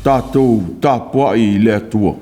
Tatou tapuai i le Atua.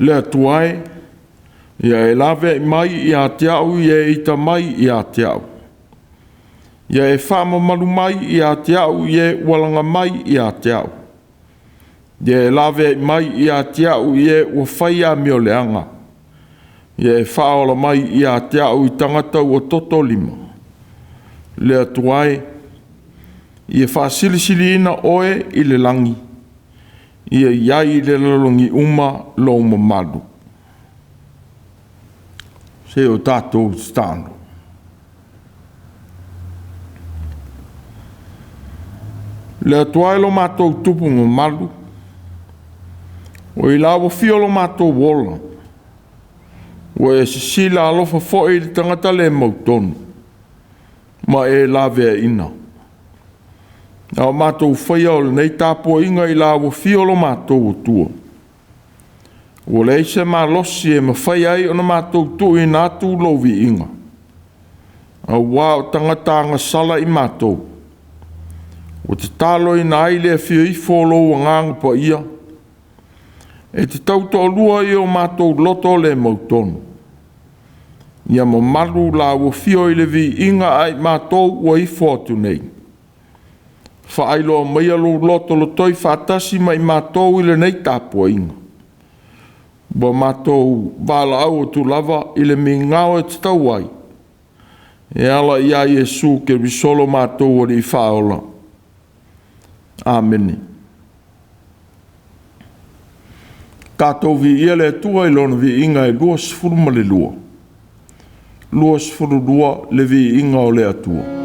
Le Atua e, ia e laveai mai ia te au i e ita mai ia te au. Ia e faamamalu mai ia te au i e ua laga mai ia te au. Ia e laveai mai ia te au i e ua fai amioleaga. Ia e faaola mai ia te au i tagata ua toto lima. Le Atua e, ia faasilisiliina oe i le lagi, ia i ai i le lalolagi uma lou mamalu. Se o tatou tatalo. Le Atua e lo matou tupu mamalu, o i lau afio lo matou ola, ua e sisila alofa foi i le tagata le mautonu, ma e laveaina. A o matou faia o lenei tapuaiga i lau afio lo matou Atua, ua leai se malosi e mafai ai ona matou tuuina atu lou viiga, aua o tagata agasala i matou, ua tataloina ai le afio ifo o lou Agaga Paia e te tautoalua i o matou loto le mautonu, ia mamalu lau afio i le viiga a i matou ua ifo atu nei. Faailoa maia lou loto lotoi faatasi ma i matou i lenei tapuaiga, ua matou valaau atu lava i le migao e tatau ai, e ala ia Iesu Keriso lo matou Alii Faaola. Amene. Tatou viia le Atua i Lona viiga e 22. 22 le viiga o le Atua.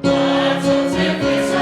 Matou te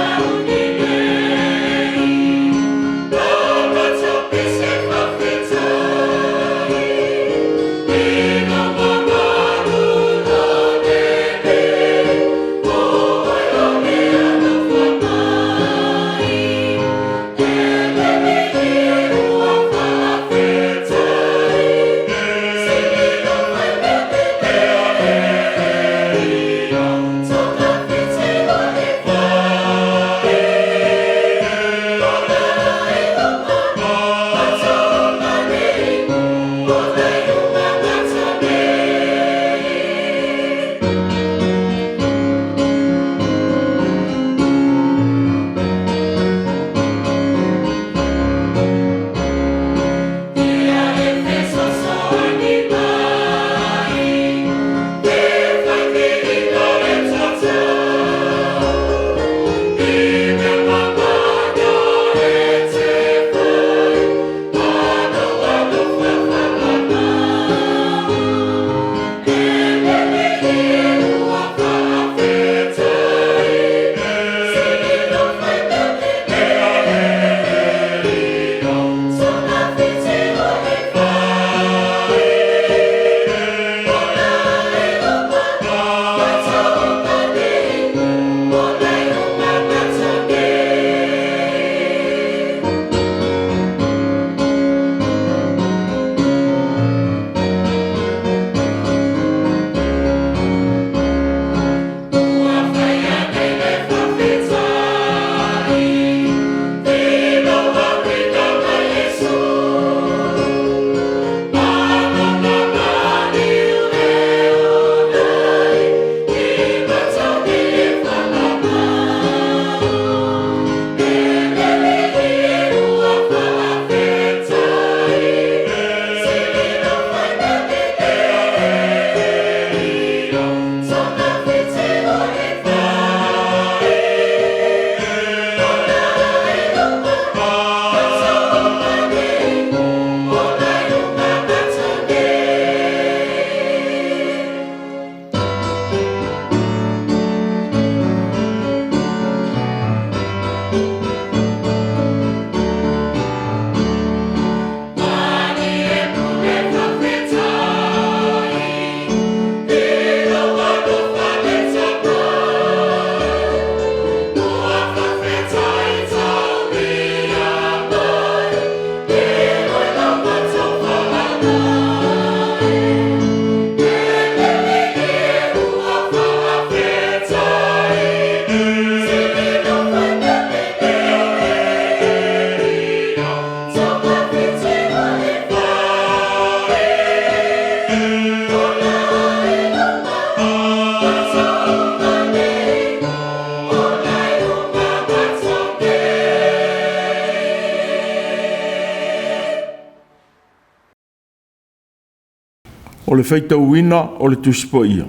O le faitauina o le Tusi Paia.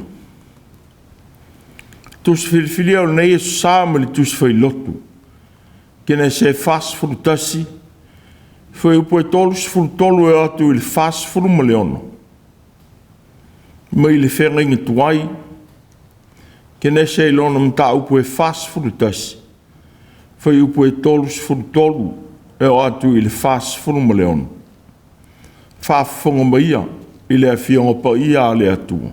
Tusi filifilia o lenei Aso Sa ma le Tusi Fai Lotu, Kenese 41, fuaiupu e 33 e oo atu i le 46, mai le feagaiga tuai, Kenese i lona mataupu e 41, fuaiupu e 33 e oo atu i le 46. Faafofoga maia i le Afioga Paia a le Atua.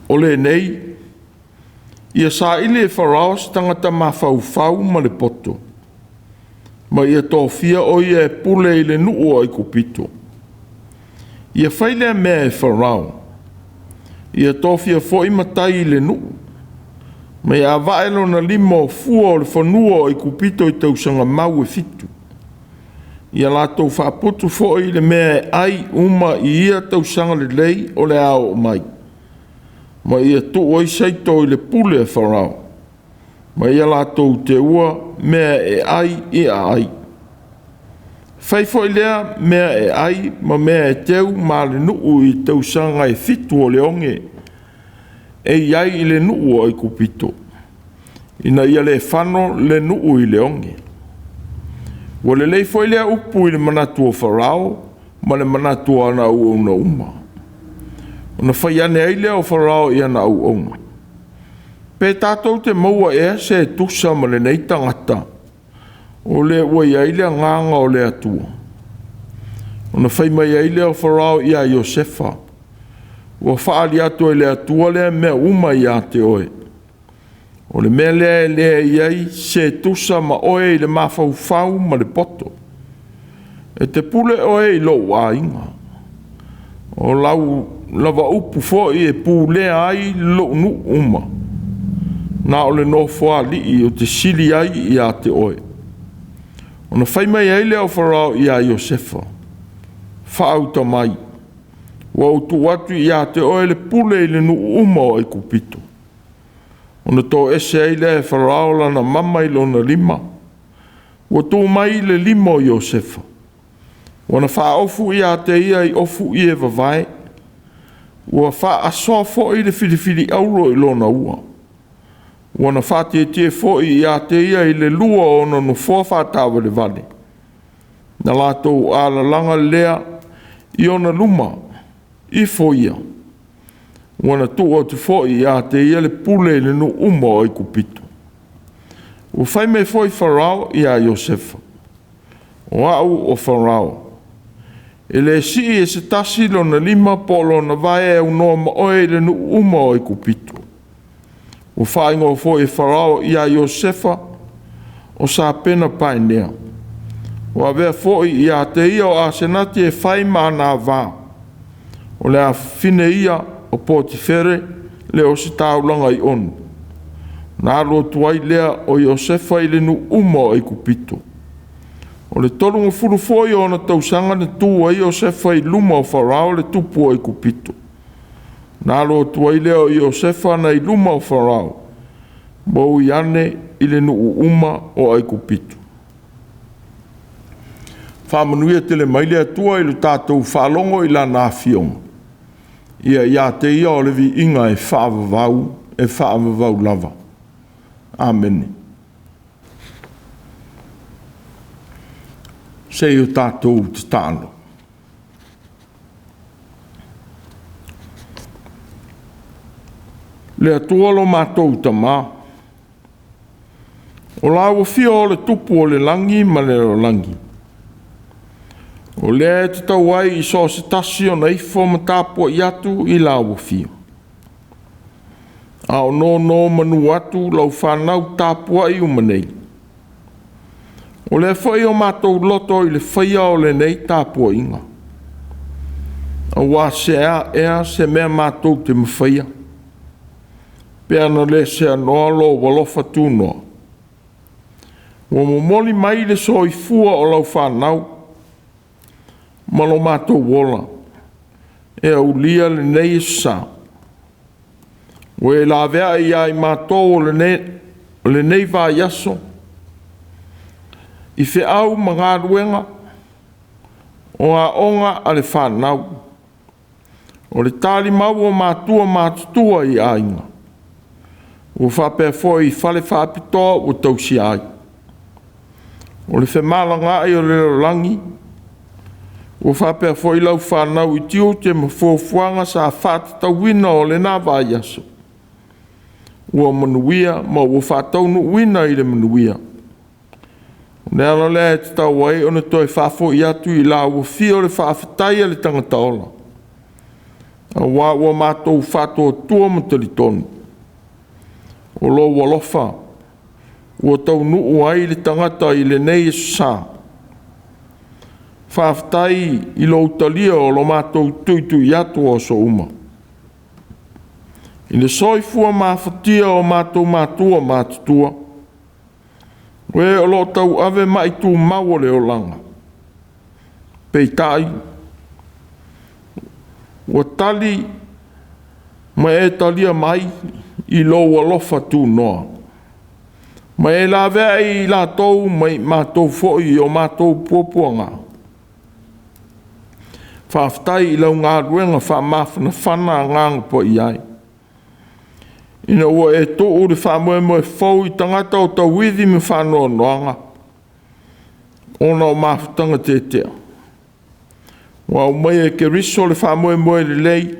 O lenei, ia saili e Farao se tagata mafaufau ma le poto, ma ia tofia o ia e pule i le nuu o Aikupito. Ia fai lea mea e Farao, ia tofia foi matai i le nuu, ma ia avae lona lima o fua o le fanua o Aikupito i tausaga mau e 7. Ia latou faaputu foi le mea e ai uma i ia tausaga lelei o le a oo mai, ma ia tuu ai saito i le pule a Farao, ma ia latou teua mea e ai i aai. Fai foi lea mea e ai ma mea e teu ma le nuu i tausaga e 7 o le oge e i ai i le nuu o Aikupito, ina ia le fano le nuu i le oge. Ua lelei foi lea upu i le manatu o Farao ma le manatu o ana auauna uma. Ona fai ane ai lea o Farao i ana auauna, pe tatou te maua ea se tusa ma lenei tagata, o le ua i ai le agaga o le Atua. Ona fai mai ai lea o Farao ia Iosefa, ua faali atu e le Atua lea mea uma ia te oe. O le mea lea e le i ai se tusa ma oe i le mafaufau ma le poto. E te pule oe i lou aiga. O lau lava upu foi e pulea ai lou nuu uma. Na o le nofoalii ou te sili ai ia te oe. Ona fai mai ai lea o Farao ia Iosefa, faauta mai, ua ou tuu atu ia te oe le pule i le nuu uma o Aikupito. Ona toese ai lea e Farao lana mama i lona lima, ua tu mai le lima o Iosefa. Ua na faaofu ia te ia i ofu ie vavae, ua faasoa foi le filifili auro i lona ua. Ua na faatietie foi ia te ia i le lua o ona nofoa faataavalevale, na latou alalaga lea i ona luma, ifo ia. Ua na tuu atu foi ia te ia le pule i le nuu uma o Aikupito. Ua fai mai foi Farao ia Iosefa, o au o Farao, e le sii e se tasi lona lima po o lona vae e aunoa ma oe i le nuu uma o Aikupito. Ua faaigoa foi e Farao ia Iosefa o Sapena Paenea. Ua avea foi ia te ia o Asenati e fai ma ana ava. O le afafine ia o Potifere le ositaulaga i Onu. Na alu atu ai lea o Iosefa i le nuu uma o Aikupito. O le 30 foi o ona tausaga na tu ai Iosefa i luma o Farao le tupu o Aikupito. Na alu atu ai lea o Iosefa na i luma o Farao, ma ui ane i le nuu uma o Aikupito. Faamanuia tele mai le Atua i le tatou faalogo i lana afioga. Ia ia te ia o le viiga e faavavau, e faavavau lava. Amene. Se i o tatou tatalo. Le Atua lo matou Tamā, o lau afio o le tupu o le lagi ma le lalolagi, o lea e tatau ai i so o se tasi ona ifo ma tapuai atu i lau afio. A o nonomanu atu lau fanau tapuai uma nei. O lea foi o matou loto i le faia o lenei tapuaiga, aua se a ea se mea matou te mafaia, pe ana le seanoa lou alofa tunoa. Ua momoli mai le soifua o lau fanau ma lo matou ola e aulia lenei aso sa. Ua e laveai ia i matou o lenei vaiaso i feau ma galuega o aoga a le fanau, o le talimau o matua matutua i aiga, ua faapea foi i fale faapitoa ua tausia ai. O le femalagaai o le lalolagi, ua faapea foi lau fanau i tiute ma fuafuaga sa faatatauina o lena vaiaso, ua manuia ma ua faataunuuina i le manuia. O le ala lea e tatau ai ona toe faafoi atu i lau afio le faafetai a le tagata ola, aua ua matou faatuatua ma talitonu, o lou alofa ua taunuu ai le tagata i lenei aso sa. Faafetai i lou talia o lo matou tuitui atu o aso uma. I le soifua mafatia o matou matua matutua, o e o lo o tauave mai tumau o le olaga, peitai, ua tali ma e talia mai i lou alofa tunoa, ma e laveai i latou ma i matou foi i o matou puapuaga. Faafetai i lau galuega faamafanafana Agaga Paia e, ina ua e tuu le faamoemoe fou i tagata o tauivi ma faanoanoaga, ona o mafutaga tetea. Ua aumaia e Keriso le faamoemoe lelei,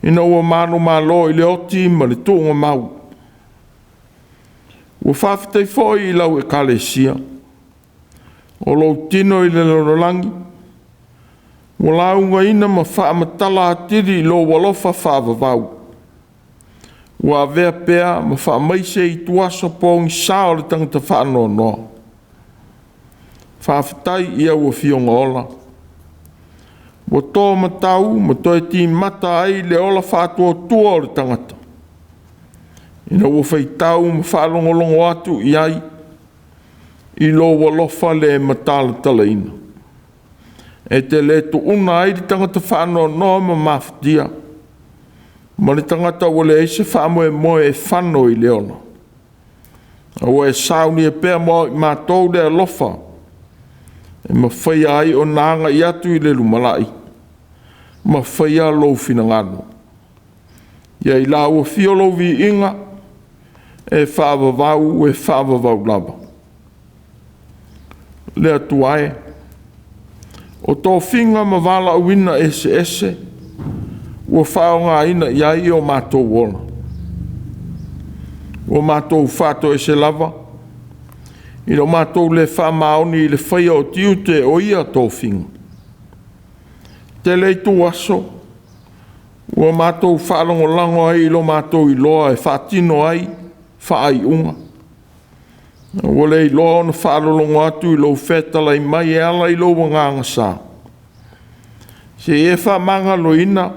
ina ua manumalo i le oti ma le tuugamau. Ua faafetai foi i lau Ekalesia, o lou tino i le lalolagi, ua laugaina ma faamatala atili i lou alofa faavavau. Ua avea pea ma faamaise i ituaso pogisa o le tagata faanoanoa. Faafetai i au Afioga ola, ua to matau ma toe timata ai le ola faatuatua o le tagata, ina ua faitau ma faalogologo atu i ai i lou alofa le matalatalaina. E te le tuuna ai le tagata faanoanoa ma mafatia, ma le tagata ua leai se faamoemoe e fano i le ola. A ua e saunia pea mo i matou le alofa e mafaia ai ona agai atu i le lumanai ma faia lou finagalo. Ia i lau afio lou viiga e faavavau e faavavau lava. Le Atua e, o tofiga ma valaauina eseese ua faaaogaina i ai o matou ola, ua matou faatoese lava i lo matou le faamaoni i le faia o tiute o ia tofiga. Tele ituaso ua matou faalagolago ai i lo matou iloa e faatino ai faaiuga, a ua le iloa ona faalogologo atu i lou fetalai mai e ala i lou Agaga Sa. Se i e faamagaloina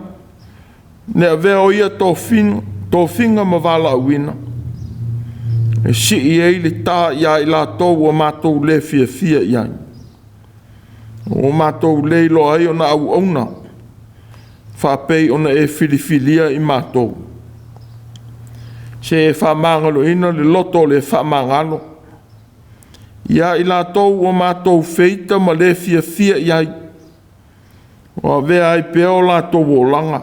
le avea o ia tofiga ma valaauina e sii ai le ta ia i latou ua matou le fiafia i ai, ua matou le iloa ai ona auauna faapei ona e filifilia i matou. Se e faamagaloina le loto o le faamagalo ia i latou ua matou feita ma le fiafia i ai, o avea ai pea o latou olaga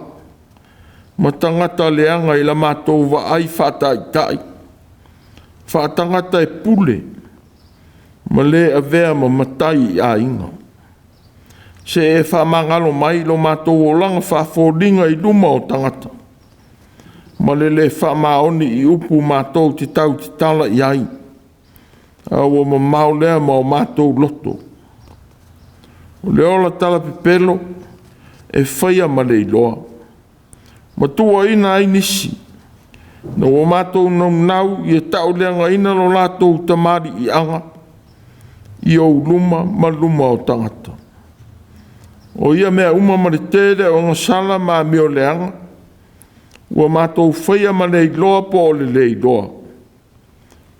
ma tagata leaga i la matou vaai faataitai, faatagata e pule ma le avea ma matai i aiga. Se e faamagalo mai lo matou olaga faafoliga i luma o tagata, ma le le faamaoni i upu matou te tautatala i ai, a ua mamao lea ma o matou loto. O le ola talapepelo e faia ma le iloa, ma tuuaina ai nisi, ina ua matou naunau ia tauleagaina lo latou tamaliiaga i ou luma ma luma o tagata. O ia mea uma ma le tele o agasala ma amioleaga, ua matou faia ma le iloa po o le le iloa.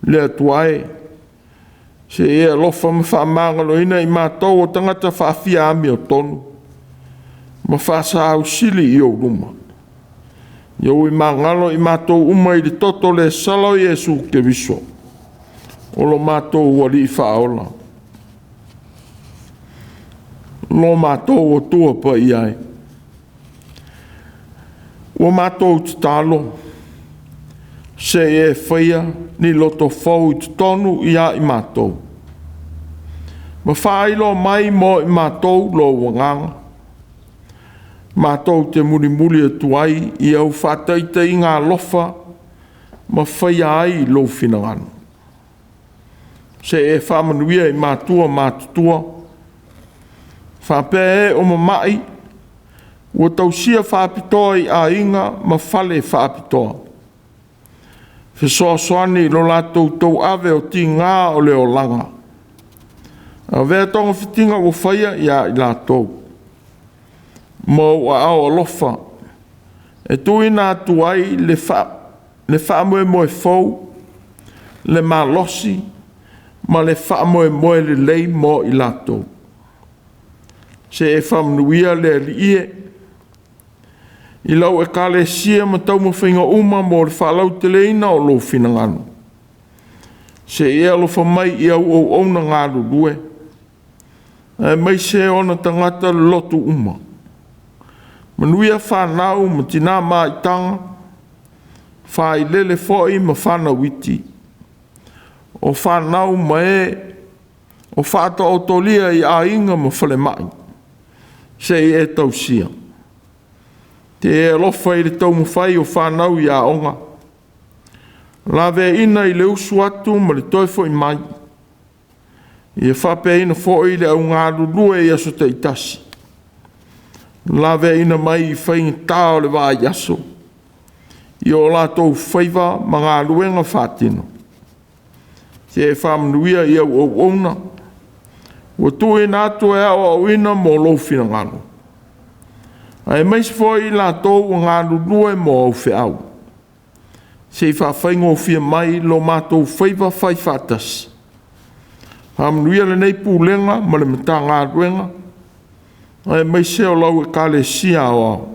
Le Atua e, se i e alofa ma faamagaloina i matou o tagata faafia amiotonu ma faasausili i ou luma. Ia ui magalo i matou uma i le toto le sala o Iesu Keriso, o lo matou Alii Faaola. Lo matou Atua paia e. Ua matou tatalo, se i e faia ni loto fou i totonu ia i matou, ma faailoa mai mo i matou lou agaga, matou te mulimuli atu ai i au faataitaiga alofa ma faia ai lou finagalo. Se i e faamanuia i matua matutua, faapea e o mamai ua tausia faapitoa i aiga ma fale faapitoa. Fesoasoani i lo latou tauave o tiga o le olaga. Avea togafitiga ua faia ia i latou, ma ou aao alofa e tuuina atu ai le faamoemoe fou, le malosi ma le faamoemoe lelei mo i latou. Se e faamanuia le Alii e i lau Ekalesia ma taumafaiga uma mo le faalauteleina o lou finagalo. Se i e alofa mai i au auauna galulue, aemaise ona tagata lotu uma. Manuia fanau ma tina maitaga, failele foi ma fanau iti, o fanau ma e o faataotolia i aiga ma falemai, se i e tausia. Te e alofa i le taumafai o fanau i aoga, laveaiina i le usu atu ma le toe foi mai, ia faapeaina foi le au galulue i aso taitasi, laveaiina mai i faigata o le vaiaso i o latou faiva ma galuega faatino. Se e faamanuia i au auauna ua tuuina atu e aoaoina mo lou finagalo, aemaise foi i latou ua galulue mo au feau. Se i faafaigofie mai lo matou faiva faifaatasi. Faamanuia lenei Pulega ma le Matagaluega, aemaise o lau Ekalesia Aoao.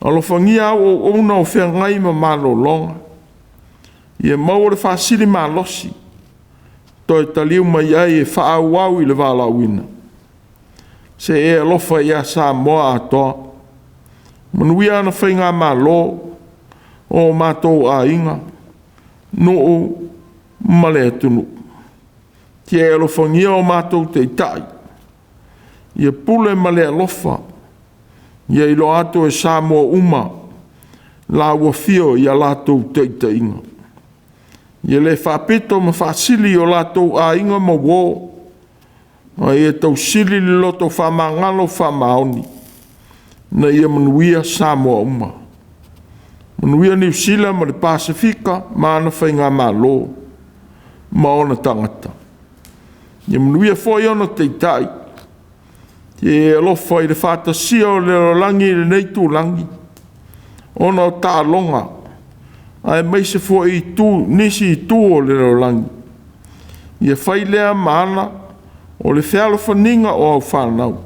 Alofagia au auauna o feagai ma malologa, ia maua le faasilimalosi toe taliu mai ai e faaauau i le valaauina. Se e alofa ia Samoa atoa, manuia ana faigamalo, o matou aiga, nuu ma le atunuu. Ia e alofagia o matou taitai, ia pule ma le alofa, ia iloa atu e Samoa uma laua afio i a latou taitaiga. Ia le faapito ma faasili i o latou aiga ma uo, a ia tausili le loto faamagalo faamaoni, ina ia manuia Samoa uma. Manuia Niu Sila ma le Pasefika ma ana faigamalo ma ona tagata. Ia manuia foi ona taitai, ia e alofa i le faatasia o le lalolagi i lenei itulagi, ona o taaloga, aemaise foi nisi itu o le lalolagi. Ia fai lea ma ala o le fealofaniga o au fanau.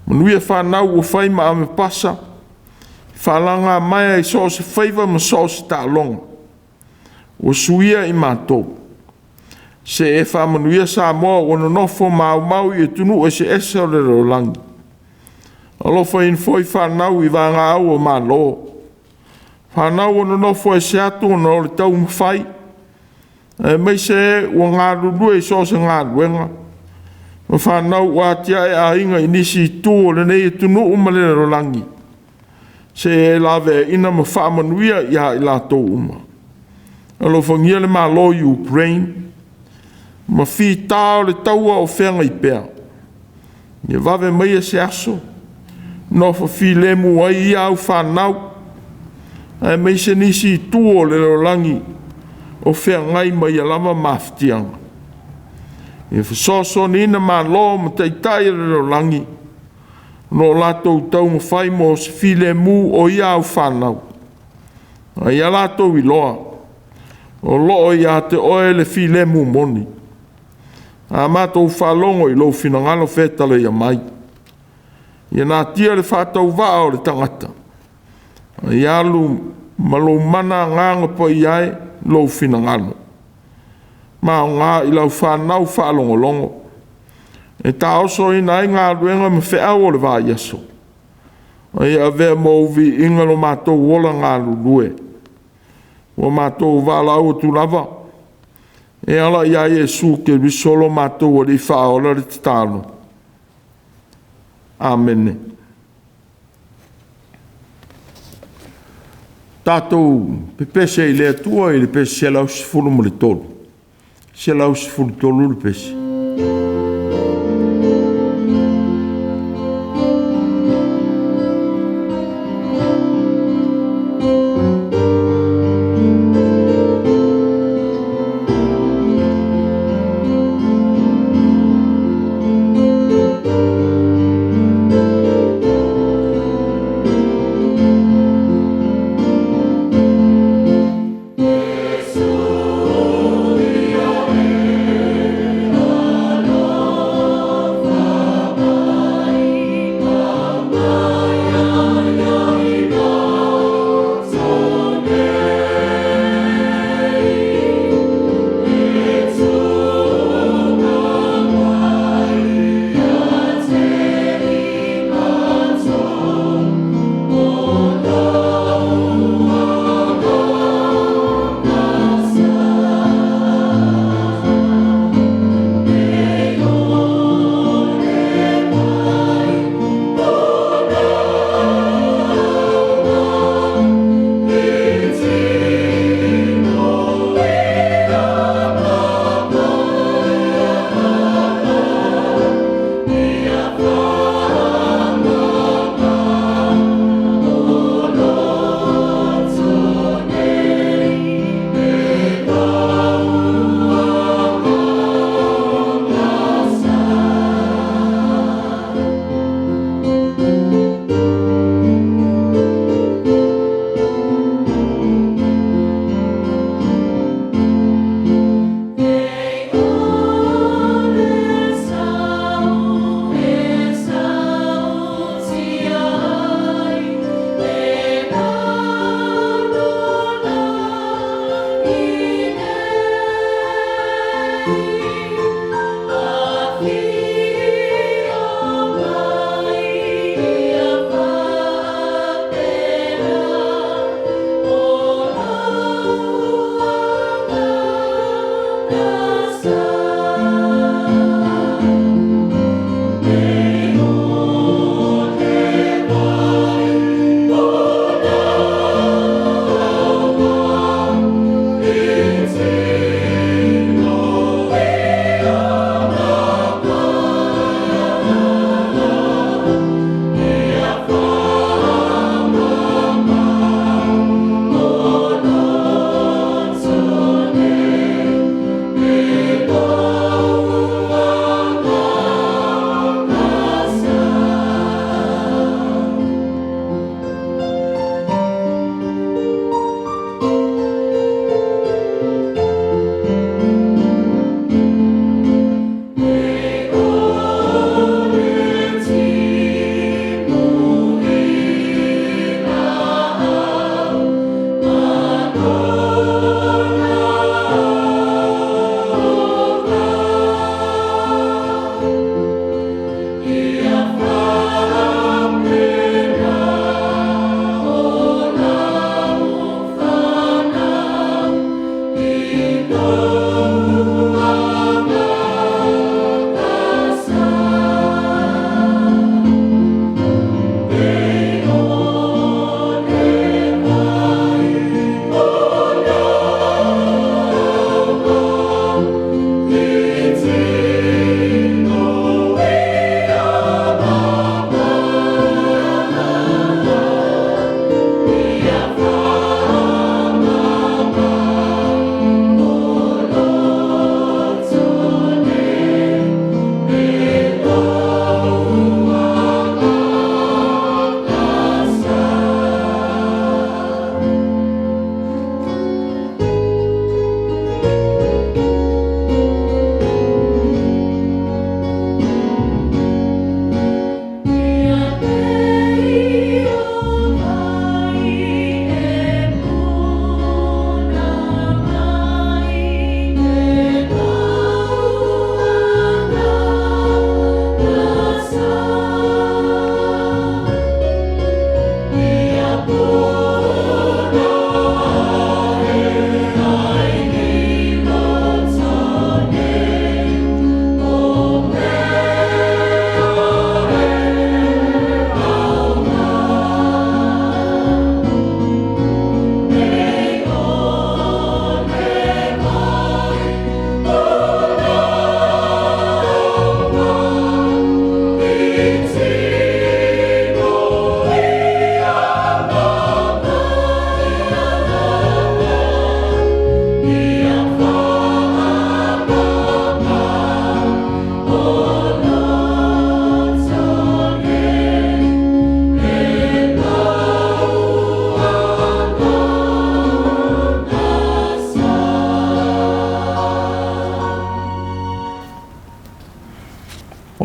Manuia fanau ua fai ma ave pasa, faalagamaea i so o se faiva ma so o se taaloga, ua suia i matou. Se e faamanuia Samoa ua nonofo ma aumau i atunuu eseese o le lalolagi. Alofaina foi fanau i vagaau o Malo, fanau ua nonofo ese atu ona o le taumafai, aemaise e ua galulue i so o se galuega, ma fanau ua atiae aiga i nisi itu o lenei atunuu ma le lalolagi, se e laveaiina ma faamanuia ia i latou uma. Alofagia le Malo o Ukraine ma fita o le taua o feagai pea. Ia vave maia se aso nofo filemu ai ia au fanau, aemaise nisi itu o le lalolagi o feagai ma ia lava mafatiaga. Ia fesoasoaniina Malo ma Taitai o le lalolagi o lo o latou taumafai mo se filemu o ia au fanau, a ia latou iloa o lo o ia te Oe le filemu moni. A matou faalogo i lou finagalo fetalaia mai, ia natia le faatauvaa o le tagata, a ia alu ma lou mana Agaga Paia e lou finagalo, ma aoga i lau fanau faalogologo. E taosoina ai galuega ma feau o le vaiaso, a ia avea mo ou viiga lo matou ola galulue. Ua matou valaau atu lava e ala ia Iesu Keriso lo matou Alii Faaola le tatalo. Amene. Tatou pepese i le Atua i le pese 113, 113 le pese.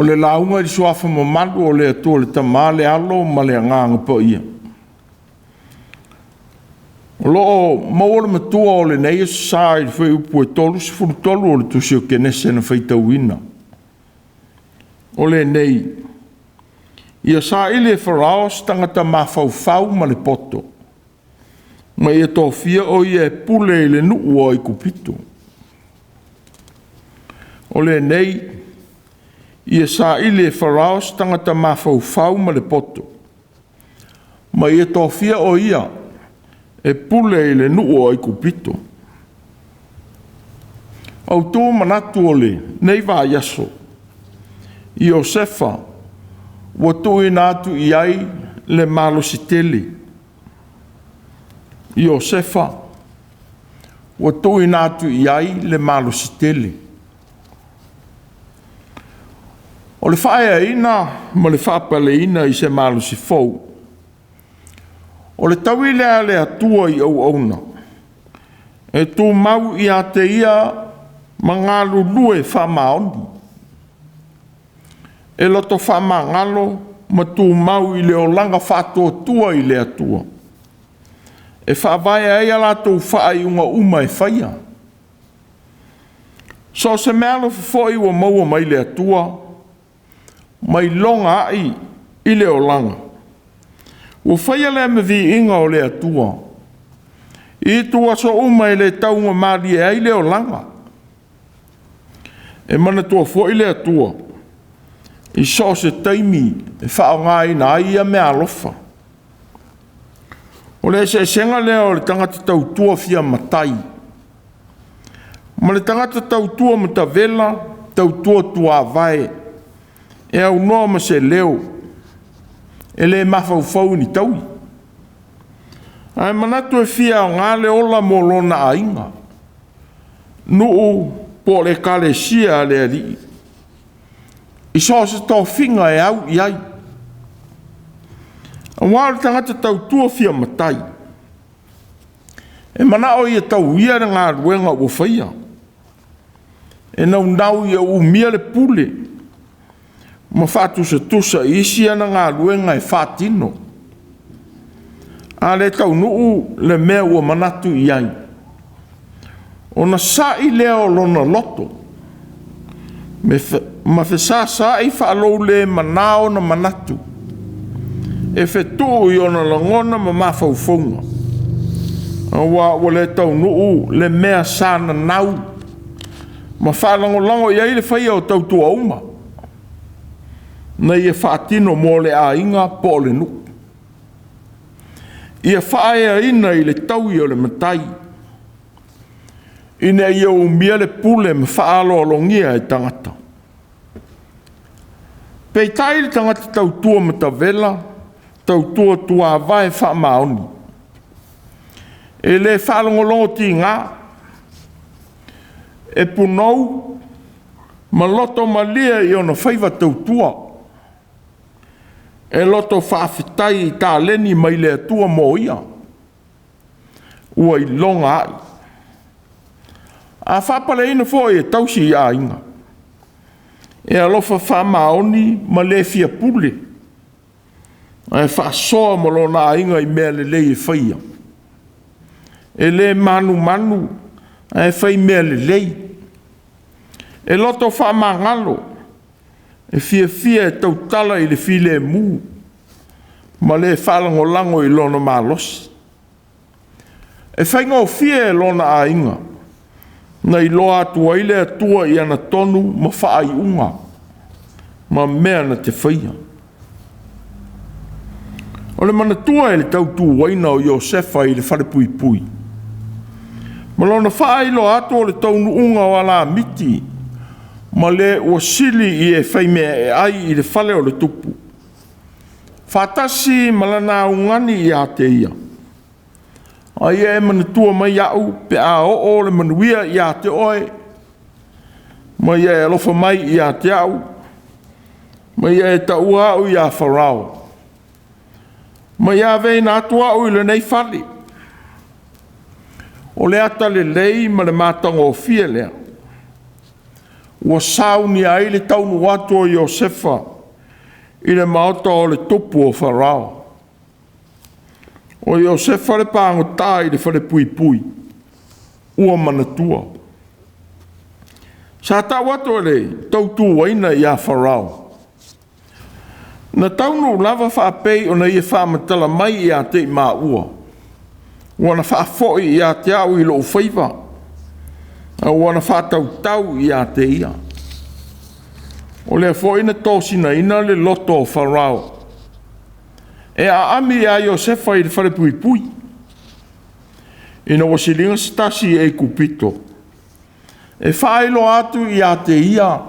O le lauga i le suafa mamalu o le Atua le Tama, le Alo ma le Agaga Paia. O lo o maua le matua o lenei aso sa i le fuaiupu e 33 o le Tusi o Kenese na faitauina. O lenei, ia saili e Farao se tagata mafaufau ma le poto, ma ia tofia o ia e pule i le nuu o Aikupito. O lenei, ia saili e Farao se tagata mafaufau ma le poto, ma ia tofia o ia e pule i le nuu o Aikupito. Autu manatu o lenei vaiaso, Iosefa ua tuuina atu i ai le malosi tele. Iosefa ua tuuina atu i ai le malosi tele. O le faaeaina ma le faapaleina i se malosi fou, o le taui lea a le Atua i auauna, e tumau ia te Ia ma galulue faamaoni, e loto faamagalo ma tumau i le olaga faatuatua i le Atua, e faavae ai a latou faaiuga uma e faia. So o se meaalofa foi ua maua mai le Atua, ma iloga ai i le olaga, ua faia lea ma viiga o le Atua, i ituaso uma e le taugamalie ai le olaga. E manatua foi le Atua i so o se taimi e faaaogaina ai ia meaalofa. O le eseesega lea o le tagata tautua fia matai ma le tagata tautua matavela, tautua tuavae, e aunoa ma se leo, e le mafaufau i ni taui, ae manatu e fia aoga le ola mo lona aiga, nuu po o le ekalesia a le Alii, i so o se tofiga e au i ai. Aua o le tagata tautua fia matai, e manao ia tauia le galuega ua faia, e naunau ia umia le pule ma faatusatusa i isi ana galuega e faatino. A le taunuu le mea ua manatu i ai, ona sa'i lea o lona loto ma fesasa'i faaloule mana ona manatu, e fetuu i ona lagona ma mafaufauga, aua ua le taunuu le mea sa nanau ma faalagolago i ai le faia o tautua uma, na ia faatino mo le aiga po o le nuu. Ia faaeaina i le taui o le matai, ina ia umia le pule ma faaaloalogia e tagata. Peitai le tagata tautua matavela, tautua tuavae faamaoni, e le faalogologo tiga, e punou ma loto malie i ona faiva tautua, e loto faafetai i taleni mai le Atua mo ia, ua iloga ai. A faapaleina foi e tausi i aiga, e alofa faamaoni ma le fia pule, ae faasoa ma lona aiga i mea lelei e faia. E le manumanu ae fai mea lelei. E loto faamagalo, e fiafia e tautala i le filemu, ma le faalagolago i lona malosi. E faigofie e lona aiga na iloa atu ai le Atua i ana tonu ma faaiuga ma mea na te faia. O le manatua e le tautuaina o Iosefa i le falepuipui, ma lona faailoa atu o le taunuuga o alamiti ma le ua sili i e faimea e ai i le fale o le tupu, faatasi ma lana augani ia te ia, a ia e manatua mai au pe a oo le manuia ia te oe, ma ia e alofa mai ia te au, ma ia e taua au ia Farao, ma ia aveina atu au i lenei fale. O le ata lelei ma le matagofie lea. ua saunia ai le taunuu atu o Iosefa i le maota o le tupu o Farao. O Iosefa le pagota i le falepuipui ua manatua. Sa tau atu e le tautuaina ia Farao, na taunuu lava faapei ona ia faamatala mai ia te i maua, ua na faafoi ia te au i lou faiva, a ua na faatautau ia te ia. O lea foi na tosinaina le loto o Farao, e aami ia Iosefa i le falepuipui, ina ua siliga se tasi i Aikupito, e faailoa atu ia te ia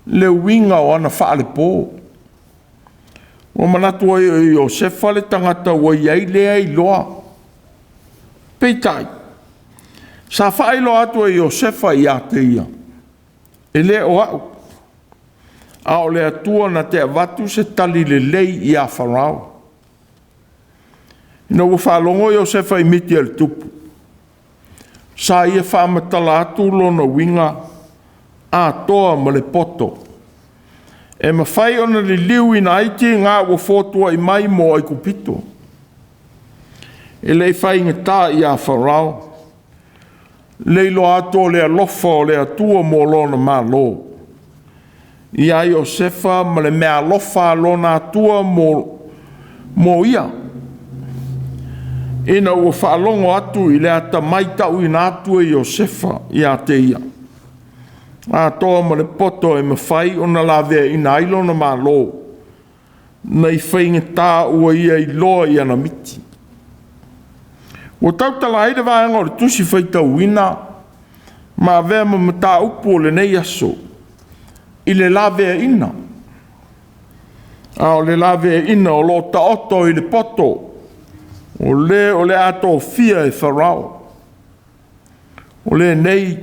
le uiga o ana faalepo. Ua manatu ai o Iosefa le tagata ua i ai lea iloa. Peitai, sa faailoa atu e Iosefa ia te ia, e le o au, a o le Atua na te avatu se tali lelei ia Farao. Ina ua faalogo Iosefa i miti a le tupu, sa ia faamatala atu lona uiga atoa ma le poto, e mafai ona liliuina ai tiga ua fotuai mai mo Aikupito. E le i faigata ia Farao le iloa atu o le alofa o le Atua mo lona Malo, ia Iosefa ma le meaalofa a lona Atua mo ia, ina ua faalogo atu i le atamai tauina atu e Iosefa ia te ia, atoa ma le poto e mafai ona laveaiina ai lona malo, nei faigata ua ia iloa i ana miti. Ua tautala ai le vaega o le tusi faitauina ma avea ma mataupu o lenei aso i le laveaiina. A o le laveaiina o lo o taoto i le poto o le o le a tofia e Farao. O lenei,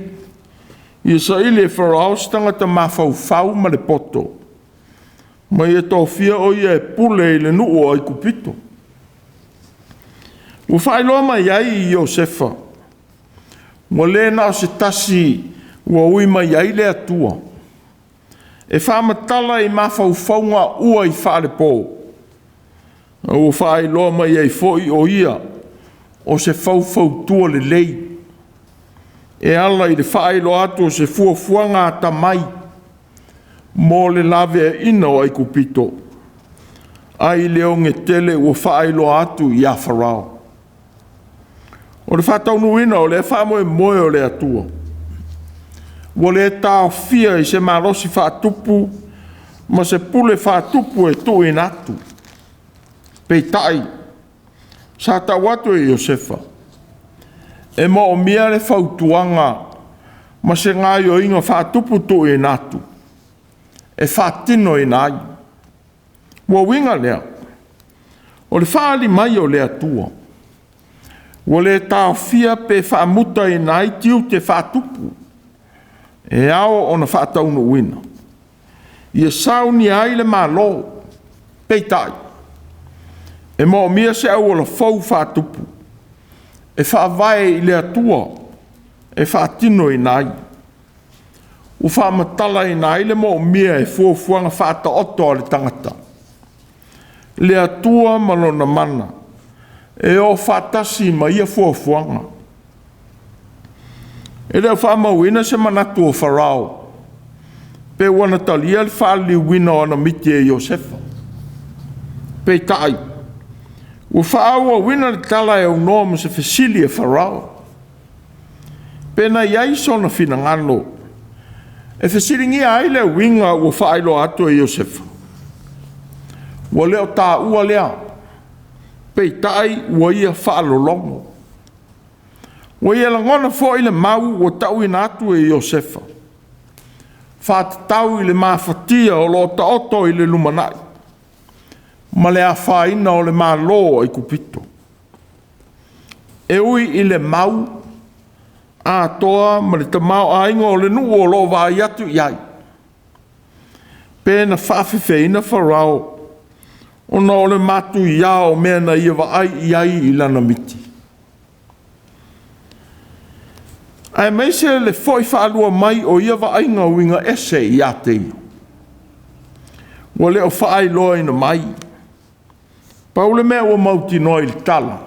ia saili e Farao se tagata mafaufau ma le poto, ma ia tofia o ia e pule i le nuu o Aikupito. Ua faailoa mai ai i Iosefa, ua le na o se tasi ua ui mai ai le Atua, e faamatala i mafaufauga ua i faalepo, a ua faailoa mai ai foi o ia o se faufautua lelei, e ala i le faailoa atu o se fuafuaga atamai mo le laveaiina o Aikupito, ai le ogetele ua faailoa atu ia Farao. O le faataunuuina o lea faamoemoe o le Atua, ua le taofia i se malosi faatupu ma se pule faatupu e tuuina atu. Peitai, sa tau atu e Iosefa, e moomia le fautuaga ma se gaoioiga faatupu tuuina atu e faatinoina ai. Ua uiga lea, o le faaali mai o le Atua, ua le taofia pe faamutaina ai tiute faatupu e ao ona faataunuuina, ia saunia ai le Malo. Peitai, e moomia se auala fou faatupu e faavae i le Atua e faatinoina ai. Ua faamatalaina ai le moomia e fuafuaga faataoto a le tagata, le Atua ma lona mana e o faatasi ma ia fuafuaga. E le o faamauina se manatu o Farao pe ua na talia le faaliliuina o ana miti e Iosefa. Peitai, ua faaauauina le tala e aunoa ma se fesili a Farao, pe na i ai sona finagalo e fesiligia ai le uiga ua faailoa atu e Iosefa. Ua le o taua lea, peitai ua ia faalologo. Ua ia lagona foi le mau ua tauina atu e Iosefa, faatatau i le mafatia o lo o taoto i le lumanai ma le afaina o le Malo o Aikupito. E ui i le mau atoa ma le tamaoaiga o le nuu o lo o vaai atu i ai, pe na faafefeina Farao ona o le matuia o mea na ia vaai i ai i lana miti. Aemaise le fo'i faalua mai o ia vaaiga uiga ese ia te ia. Ua le o faailoaina mai. Pau le mea ua mautinoa i le tala,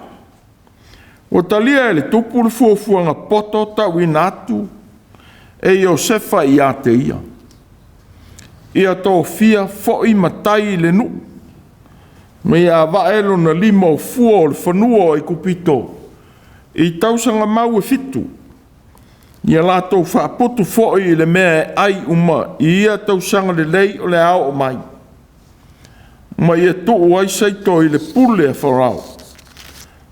ua talia e le tupu le fuafuaga poto tauina atu e Iosefa ia te ia. Ia tofia foi matai i le nuu, ma ia ava'e lona lima o fua o le fanua o Aikupito i tausaga mau e 7, ia latou faaputu foi i le mea e ai uma i ia tausaga lelei o le a oo mai, ma ia tuu ai saito i le pule a Farao,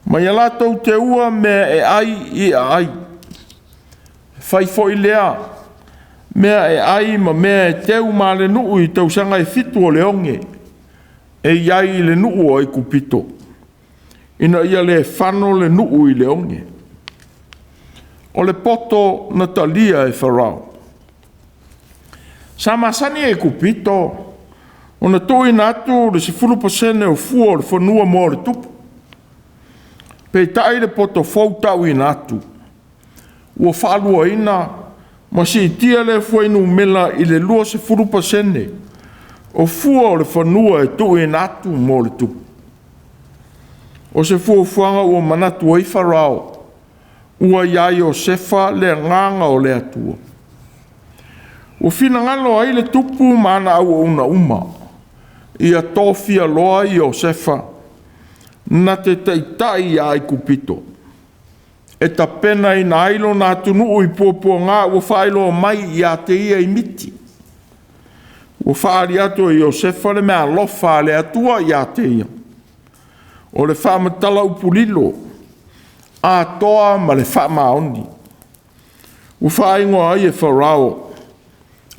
ma ia latou teua mea e ai i aai. E fai foi lea mea e ai ma mea e teu ma le nuu i tausaga e 7 o le oge e i ai i le nuu o Aikupito, ina ia le fano le nuu i le oge. O le poto na talia e Farao. Sa masani Aikupito ona tuuina atu le 10% o fua o le fanua mo le tupu. Peitai le poto fou tauina atu, ua faaluaina ma siitia lea fuainumera i le 20% o fua o le fanua e tuuina atu mo le tupu. O se fuafuaga ua manatu ai Farao, ua ia Iosefa le agaga o le Atua. Ua finagalo ai le tupu ma ana auauna uma, ia tofia loa Iosefa na te taitai ia Aikupito, e tapenaina ai lona atunuu i puapuaga ua faailoa mai ia te ia i miti. Ua faaali atu e Iosefa le meaalofa a le Atua ia te ia, o le faamatala upu lilo, atoa ma le faamaoni. Ua faaigoa ai e Farao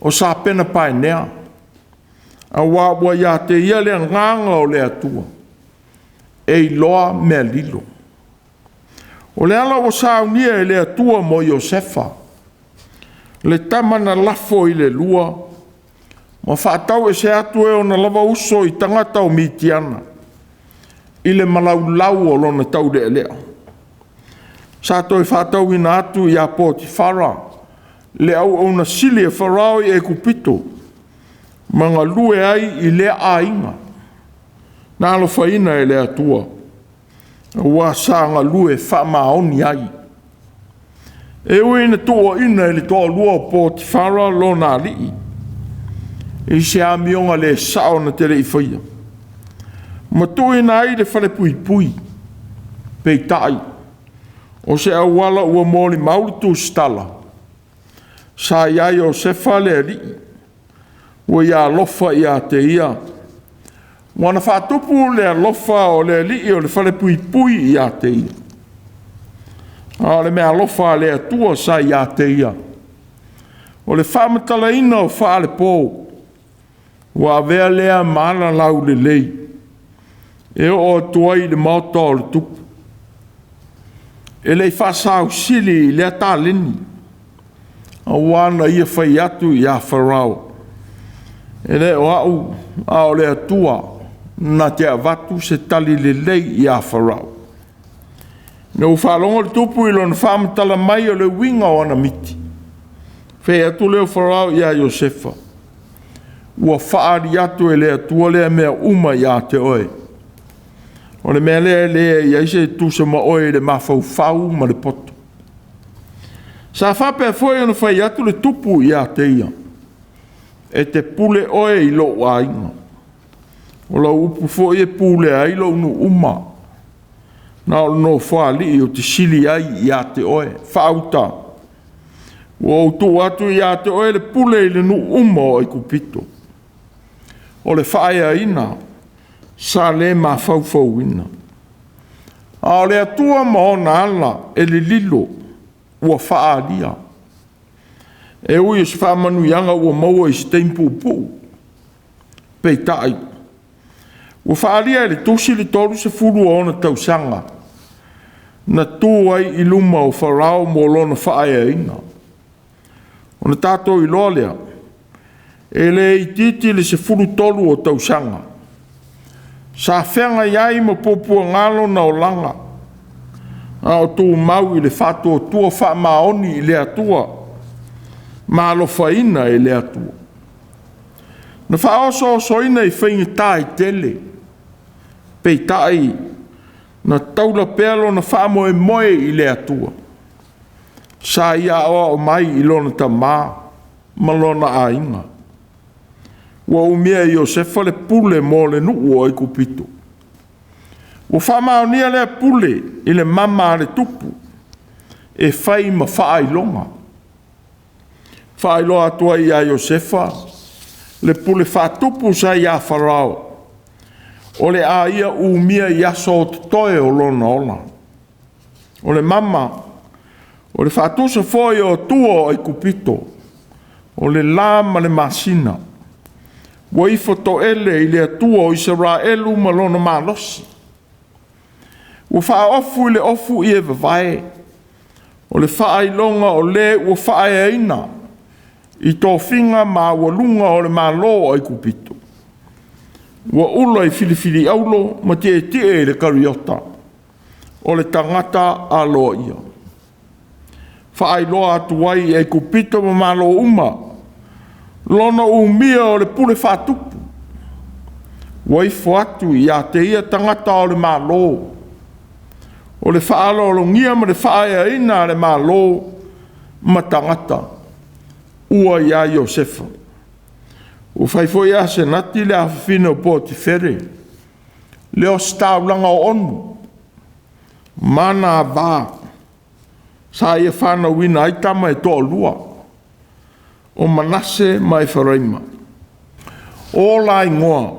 o Sapena Paenea, auā ua ia te ia le agaga o le Atua, e iloa mea lilo. O le ala ua saunia e le Atua mo Iosefa, le tama na lafo i le lua, ma faatau ese atu e ona lava uso i tagata o Mitiana, i le malaulau o lona taulealea. Sa toe faatauina atu ia Potifara, le auauna sili a Farao i Aikupito, ma galue ai i lea aiga, na alofaina e le Atua, aua sa galue faamaoni ai. E ui ina tuuaina e le toalua o Potifara lona alii, i se amioga le sao na te le i faia, ma tuuina ai i le falepuipui, peitai, o se auala ua molimau le tusitala, sa ia Iosefa le alii, ua ia alofa ia te ia, ua na faatupu le alofa o le alii o le falepuipui ia te ia. A o le meaalofa a le Atua sa ia te ia, o le faamatalaina o faalepo, ua avea lea ma alalaulelei, e oo atu ai i le maota o le tupu. E le i faasausili i lea taleni, aua na ia fai atu ia Farao, e le o au, a o le Atua, na te avatu se tali lelei ia Farao. Ina ua faalogo le tupu i lona faamatala mai o le uiga o ana miti, fai atu lea o Farao ia Iosefa, ua faaali atu e le Atua lea mea uma ia te oe. O le mea lea e leai ai se tusa ma oe i le mafaufau ma le poto. Sa faapea foi ona fai atu le tupu ia te ia, e te pule oe i lou aiga. O lau upu foi e pulea ai lou nuu uma. Na o le nofoalii ou te sili ai ia te oe. Faauta, ua ou tuu atu ia te oe le pule i le nuu uma o Aikupito. O le faaeaina sa le mafaufauina. A o le Atua ma ona ala e lililo ua faaalia. E ui o se faamanuiaga ua maua i se taimi puupuu, peitai, ua faaalia e le tusi le 30 o ona tausaga na tu ai i luma o Farao mo lona faaeaina. Ona tatou iloa lea, e le itiiti le 13 o tausaga sa feagai ai ma puapuaga lona olaga, A o tumau i le faatuatua faamaoni i le Atua, ma alofaina e le Atua. Na faaosoosoina i faigata e tele, peitai na taula pea lona faamoemoe i le Atua. Sa ia aoao mai i lona tama ma lona aiga. Ua umia e Iosefa le pule mo le nuu o Aikupito. Ua faamaonia lea pule i le mama a le tupu, e fai ma faailoga. Faailoa atu ai ia Iosefa le pule faatupu sa ia Farao, o le a ia umia i aso o totoe o lona ola. O le mama, o le faatusa foi o Atua o Aikupito, o le la ma le masina, ua ifo toele i le Atua o Isaraelu ma lona malosi. Ua faaofu i le ofu ie vavae, o le faailoga o le ua faaeaina i tofiga maualuga o le Malo o Aikupito. Ua ula i filifiliaulo ma tietie i le kariota, o le tagata aloaia. Faailoa atu ai i Aikupito ma Malo uma lona umia o le pule faatupu. Ua ifo atu ia te ia tagata o le Malo, o le faaaloalogia ma le faaeaina a le Malo ma tagata ua ia Iosefa. Ua fai foi Asenati le afafine o Potifere, le ositaulaga o Onu, ma na ava, sa ia fanauina ai tama e toalua, o Manase ma Eferaima. O la igoa,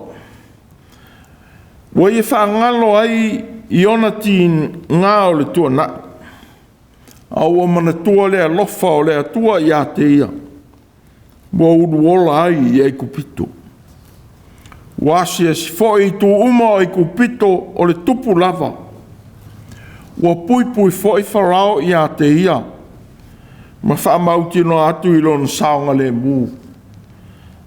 ua ia faagalo ai i ona tiga o le tuanai, a ua manatua le alofa o le Atua ia te ia, ua uluola ai i Aikupito. Ua asiasi foi i itu uma o Aikupito o le tupu lava. Ua puipui foi Farao ia te ia, ma faamautinoa atu i lona saogalemu,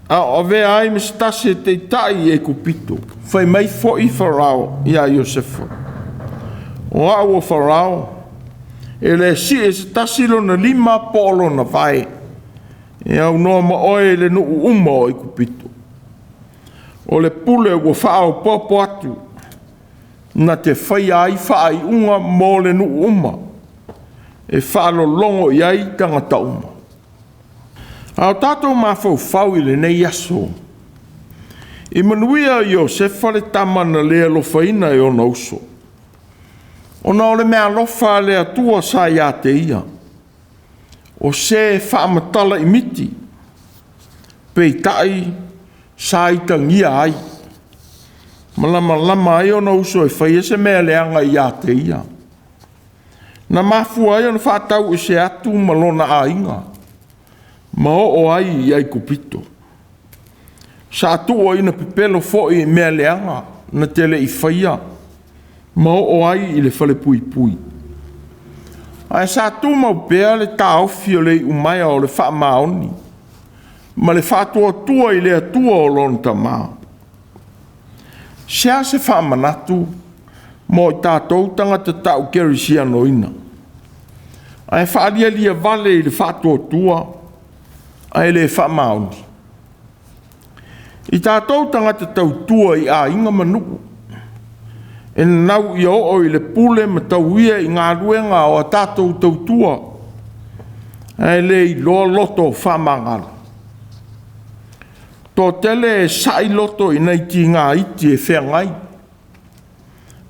a o avea ai ma se tasi e taitai i Aikupito. Fai mai foi Farao ia Iosefa, o au o Farao, e le sii e se tasi lona lima po o lona vae, e aunoa ma oe i le nuu uma o Aikupito. O le pule ua faaopoopo atu, na te faia ai faaiuga mo le nuu uma, e faalologo i ai tagata uma. A o tatou mafaufau i lenei aso, i manuia Iosefa le tama na le alofaina e ona uso, ona o le meaalofa a le Atua sa ia te ia, o se faamatala i miti, peitai sa itagia ai, ma lamalama ai ona uso e faia se mea leaga ia te ia. Na mafua ai ona faatau ese atu ma lona aiga, ma oo ai i Aikupito. Sa tuuaina pepelo foi i mea leaga na te le i faia, ma oo ai i le falepuipui. Ae sa tumau pea le taofi o le iumaea o le faamaoni ma le faatuatua i le Atua o lona tama. Se a se faamanatu mo i tatou tagata tau kerisianoina, ae faalialia vale i le faatuatua ae le faamaoni. I tatou tagata tautua i aiga ma nuu, e nanau ia oo i le pule ma tauia i galuega o a tatou tautua, ae le iloa loto faamagalo. Toatele e sai loto i nai tiga iti e feagai,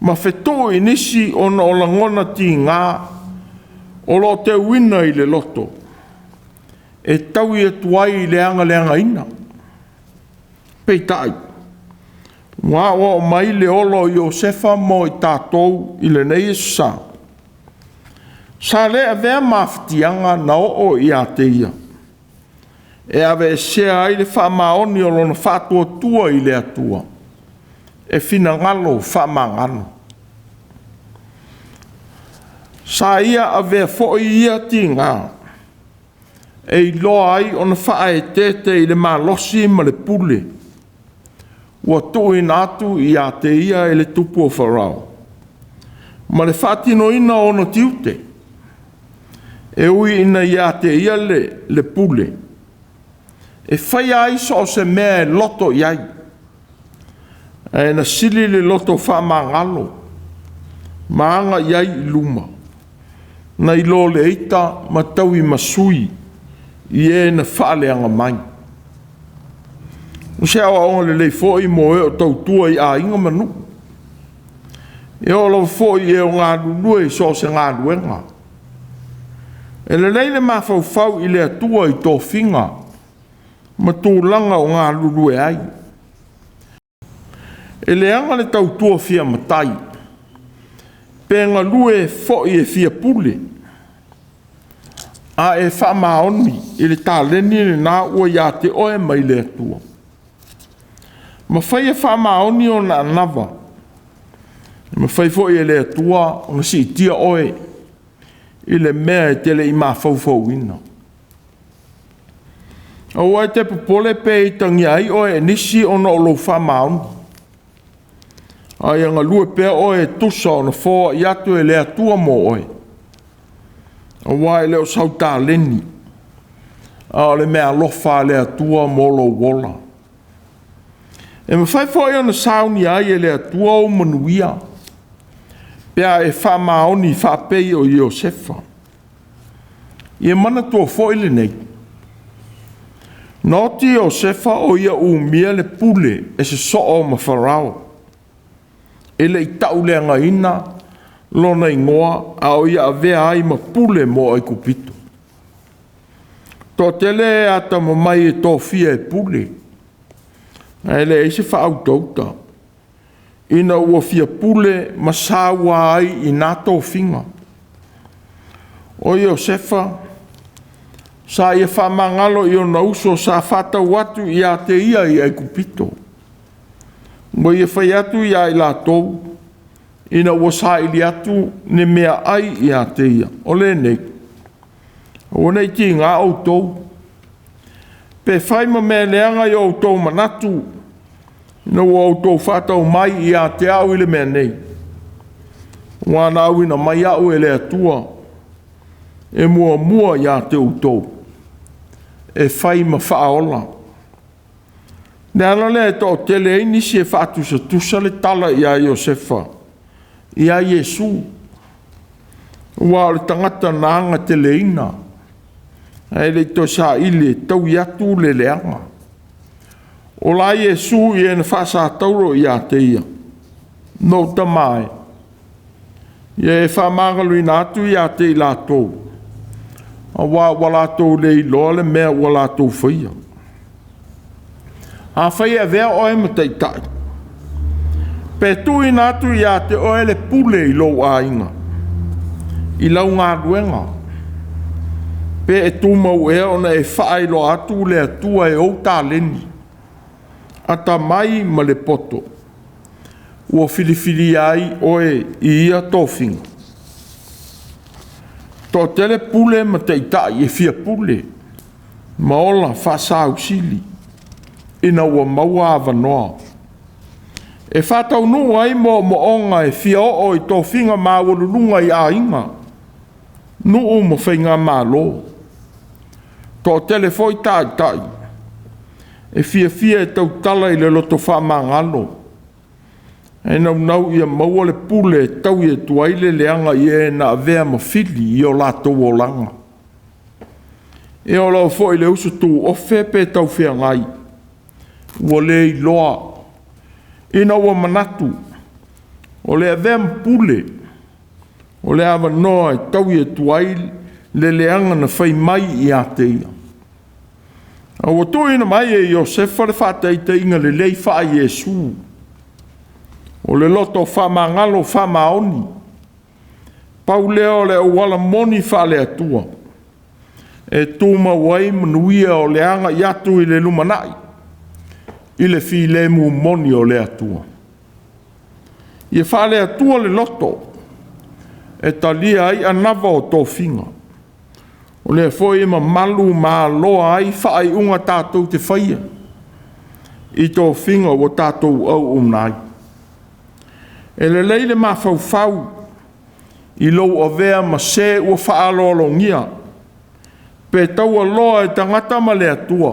ma fetuu i nisi ona o lagona tiga o lo o teuina i le loto, e taui atu ai i le agaleagaina. Peitai, ua aoao mai le ola o Iosefa mo i tatou i lenei aso sa. Sa le avea mafatiaga na oo ia te ia, e aveesea ai le faamaoni o lona faatuatua i le Atua, e finagalo faamagalo. Sa ia avea foi ia tiga e iloa ai ona faaeteete i le malosi ma le pule ua tuuina atu ia te ia e le tupu o Farao. ma le faatinoina o ona tiute. E ui ina ia te ia le pule, e faia ai so o se mea e loto i ai, ae na sili le loto faamagalo ma aga i ai i luma, nai lo le ita ma tauimasui i e na faaleaga mai. O se aoaoga lelei foi mo e o tautua i aiga ma nuu. E oo lava foi i e o galulue i so o se galuega. E lelei le mafaufau i le Atua i tofiga ma tulaga o galulue ai. E leaga le tautua fia matai, pe galue foi e fia pule, a e faamaoni i le taleni lena ua ia te oe mai le Atua. Ma faia faamaoni ona anava, e mafai foi e le Atua ona siitia oe i le mea e te le i mafaufauina. Aua e te popole pe itagia ai oe e nisi ona o lou faamaoni, a ia galue pea oe e tusa ona foai atu e le Atua mo oe, aua e le o sau taleni, a o le meaalofa a le Atua mo lou ola. E mafai foi ona saunia ai e le Atua ou manuia, pe a e faamaoni faapei o Iosefa. Ia manatua foi lenei, na oti Iosefa o ia umia le pule e sosoo ma Farao, e le i tauleagaina lona igoa, a o ia avea ai ma pule mo Aikupito. Toatele e atamamai e tofia e pule, ae leai se faautauta ina ua fia pule ma saua ai i na tofiga. O Iosefa, sa ia faamagalo i ona uso sa faatau atu ia te ia i Aikupito, ua ia fai atu ia i latou, ina ua saili atu ni meaai ia te ia, o lenei, aua ne i tiga outou, pe fai ma mea leaga i o outou manatu, ina ua outou faatau mai ia te au i le mea nei, ua na auina mai au e le Atua e muamua ia te outou, e fai ma faaola. Le ala lea e toatele ai nisi e faatusatusa le tala ia Iosefa ia Iesu, aua o le tagata na agateleina, ae le i toe saili e taui atu le leaga. O la Iesu i e na faasatauro ia te ia, “Lou tama e, ia e faamagaloina atu ia te i latou, aua ua latou le iloa le mea ua latou faia.” Afai e avea oe ma taitai, pe tuuina atu ia te oe le pule i lou aiga, i lau galuega, pe e tumau ea ona e faailoa atu le Atua e ou taleni, atamai ma le poto ua filifilia ai oe i ia tofiga? Toatele pule ma taitai e fia pule ma ola faasausili ina ua maua avanoa. E faataunuu ai moomooga e fia oo i tofiga maualuluga i aiga, nuu ma faigamalo. Toatele foi taitai e fiafia e tautala i le loto faamagalo, ae naunau ia maua le pule e taui atu ai le leaga i e na avea ma fili i o latou olaga. E oo lava foi i le uso tuofe pe taufeagai, ua le iloa ina ua manatu o le avea ma pule o le avanoa e taui atu ai le leaga na fai mai ia te ia. A ua tuuina mai e Iosefa le faataitaiga lelei faa-Iesu, o le loto faamagalo faamaoni, pau lea o le auala moni faale-Atua e tumau ai manuia o le agai atu i le lumanai i le filemu moni o le Atua. Ia faale-Atua le loto e talia ai anava o tofiga, o lea foi e mamalu ma aloa ai faaiuga tatou te faia i tofiga ua tatou auauna ai. E lelei le mafaufau i lou avea ma se ua faaaloalogia, pe taualoa e tagata ma le Atua,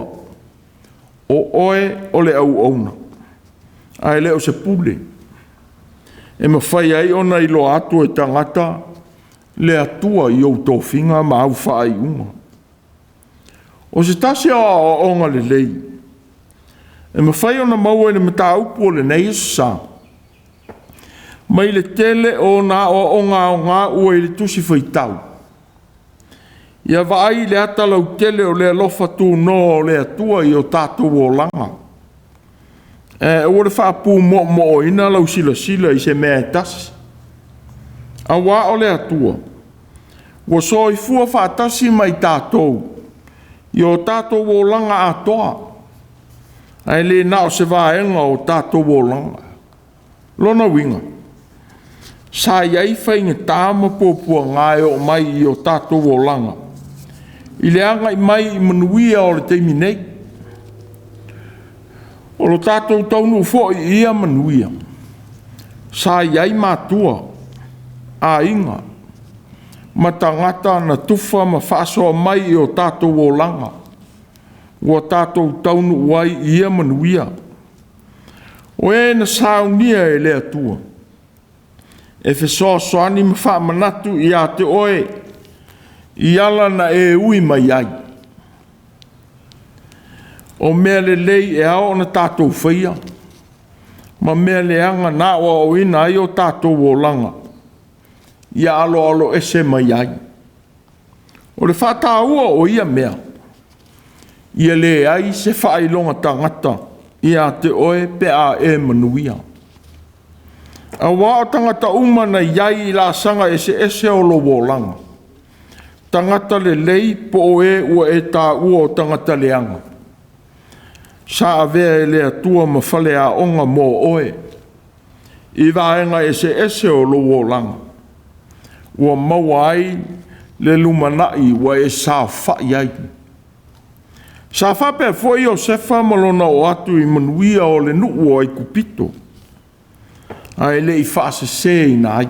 o oe o le auauna, ae le o se pule, e mafai ai ona iloa atu e tagata le Atua i ou tofiga ma au faaiuga. O se tasi o aoaoga lelei e mafai ona maua i le mataupu o lenei aso sa, mai le tele o ona aoaoga aoga ua i le Tusi Faitau, ia vaai i le ata lautele o le alofa tunoa o le Atua i o tatou olaga, ae aua le faapumoomoona lau silasila i se mea e tasi, auā o le Atua ua soifua faatasi ma i tatou i o tatou olaga atoa, ae le na o se vaega o tatou olaga. Lona uiga, sa i ai faigata ma puapuaga e oo mai i o tatou olaga i le agai mai i manuia o le taimi nei. O lo tatou taunuu foi i ia manuia, sa i ai matua, aiga ma tagata na tufa ma faasoa mai i o tatou olaga ua tatou taunuu ai i ia manuia. O e na saunia e le Atua e fesoasoani ma faamanatu ia te oe i ala na e ui mai ai. O mea lelei e ao ona tatou faia ma mea leaga na aoaoina ai o tatou olaga ia aloalo ese mai ai. O le faataua o ia mea, ia leai se faailoga tagata ia te oe pe a e manuia. Auā o tagata uma na i ai i laasaga eseese o lou olaga, tagata lelei po o e ua e taua o tagata leaga, sa avea e le Atua ma faleaoga mo oe i vaega eseese o lou olaga, ua maua ai le lumanai ua e saofai ai. Sa faapea foi Iosefa ma lona oo atu i manuia o le nuu o Aikupito, ae le i faaseseina ai,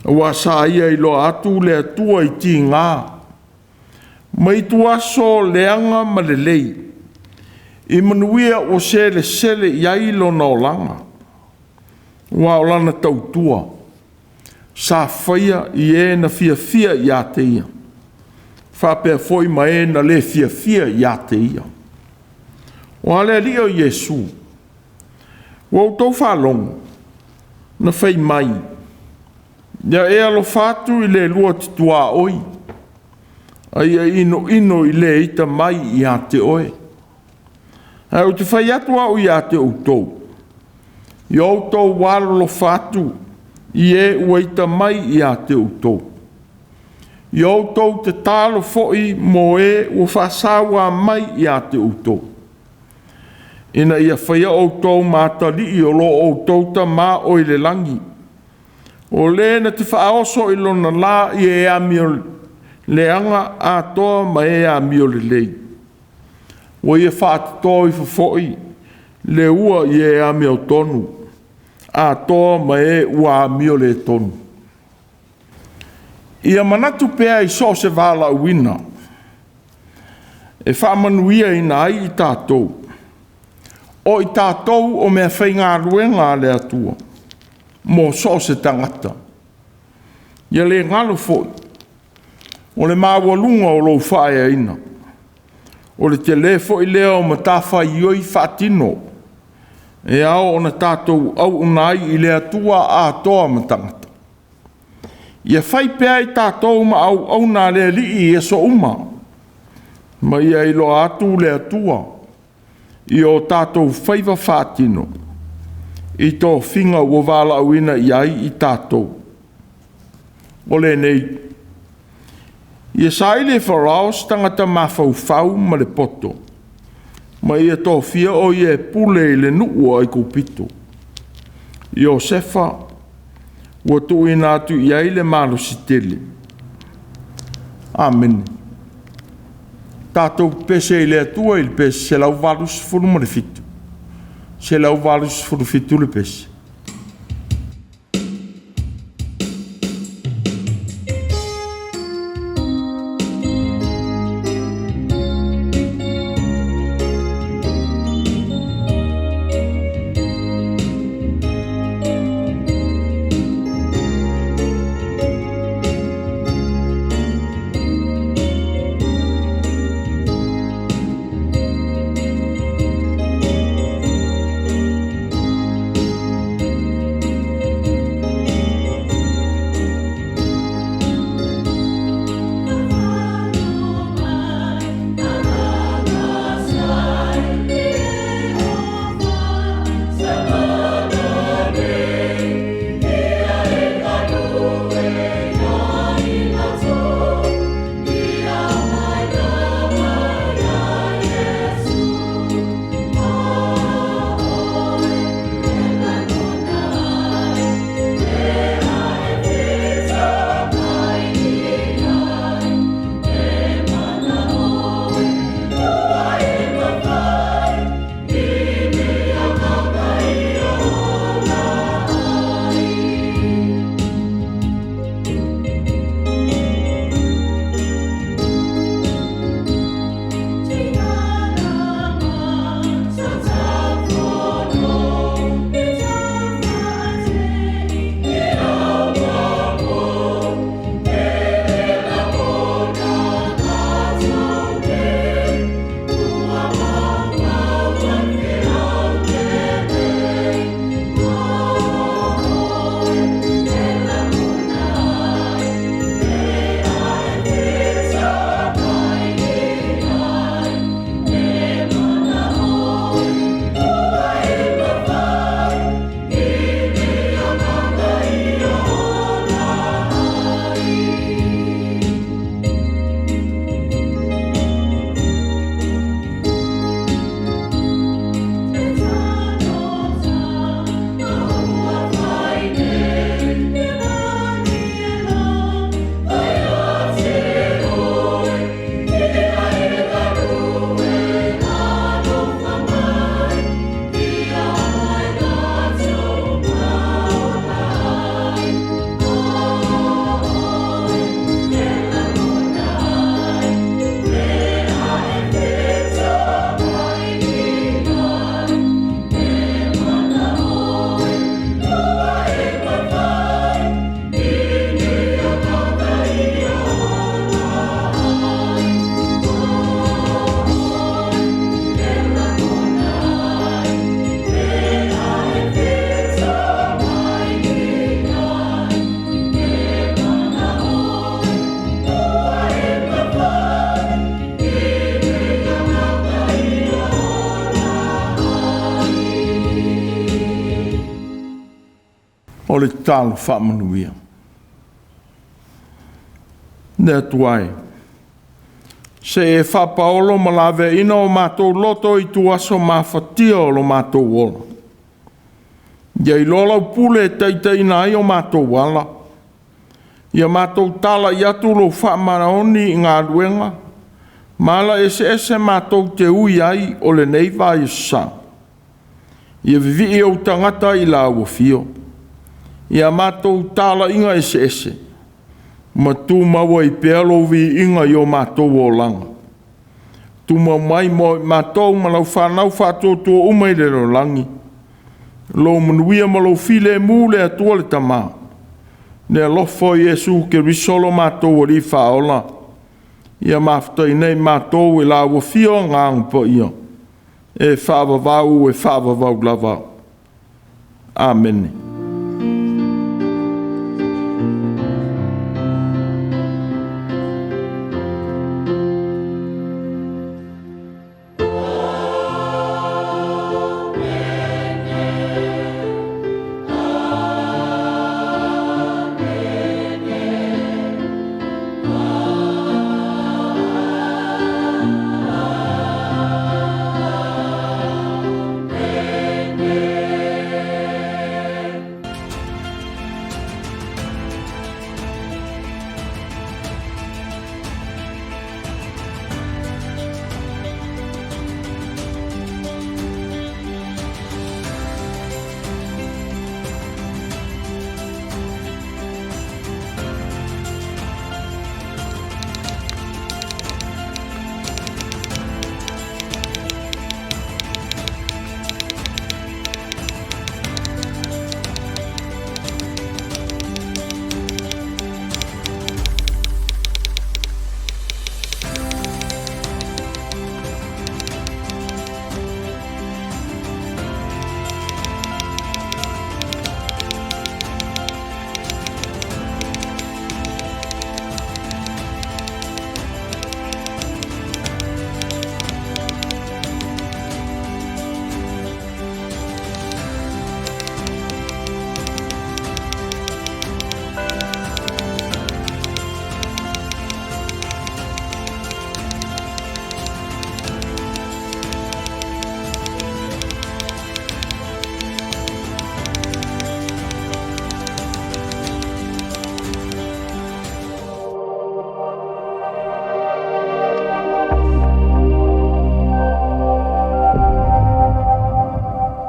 aua sa ia iloa atu le Atua i tiga ma ituaso leaga ma lelei, i manuia ua selesele i ai lona olaga, aua o lana tautua sa faia i e na fiafia ia te ia, faapea foi ma e na le fiafia ia te ia. O a le Alii o Iesu, ua outou faalogo na fai mai, ia e alofa atu i le lua te tuaoi, a ia inoino i le ita mai ia te oe. Ae ou te fai atu au ia te outou, ia outou alolofa atu i e ua ita mai ia te outou. Ia outou tatalo foi mo e ua faasaua mai ia te outou, ina ia faia outou ma atalii o lo outou Tama o i le lagi, o le na te faaoso i lona la i e amioleaga atoa ma e amiolelei. Ua ia faatoto ifo foi le ua i e amiotonu atoa ma e ua amioletonu. Ia manatu pea i so o se valaauina e faamanuiaina ai i tatou, o i tatou o meafaigaluega a le Atua mo so o se tagata. Ia le galo foi o le maualuga o lou faaeaina, o le tele foi lea o matafaioi faatino e ao ona tatou auauna ai i le Atua atoa ma tagata. Ia fai pea i tatou ma auauna a le Alii i aso uma, ma ia iloa atu le Atua i o tatou faiva faatino i tofiga ua valaauina i ai i tatou. O lenei, ia saili e Farao se tagata mafaufau ma le poto, ma ia tofia o ia e pule i le nuu o Aikupito. Iosefa ua tuuina atu i ai le malosi tele. Amene. Tatou pese i le Atua i le pese 187, 187 le pese. O le tatalo faamanuia. Le Atua e, se i e faapaolo ma laveaiina o matou loto i ituaso mafatia o lo matou ola. Ia iloa lau pule e taitaiina ai o matou ala, ia matou talai atu lou faamaoni i galuega ma ala eseese matou te ui ai o lenei vaiaso sa. Ia vivii ou tagata i lau afio, ia matou talaiga eseese, ma tumau ai pea lou viiga i o matou olaga. Tumau mai mo i matou ma lau fanau faatuatua uma i le lalolagi, lou manuia ma lou filemu le Atua le Tama, le alofa o Iesu Keriso lo matou Alii Faaola, ia mafuta nei matou e lau afio Agaga Paia, e faavavau e faavavau lava. Amene.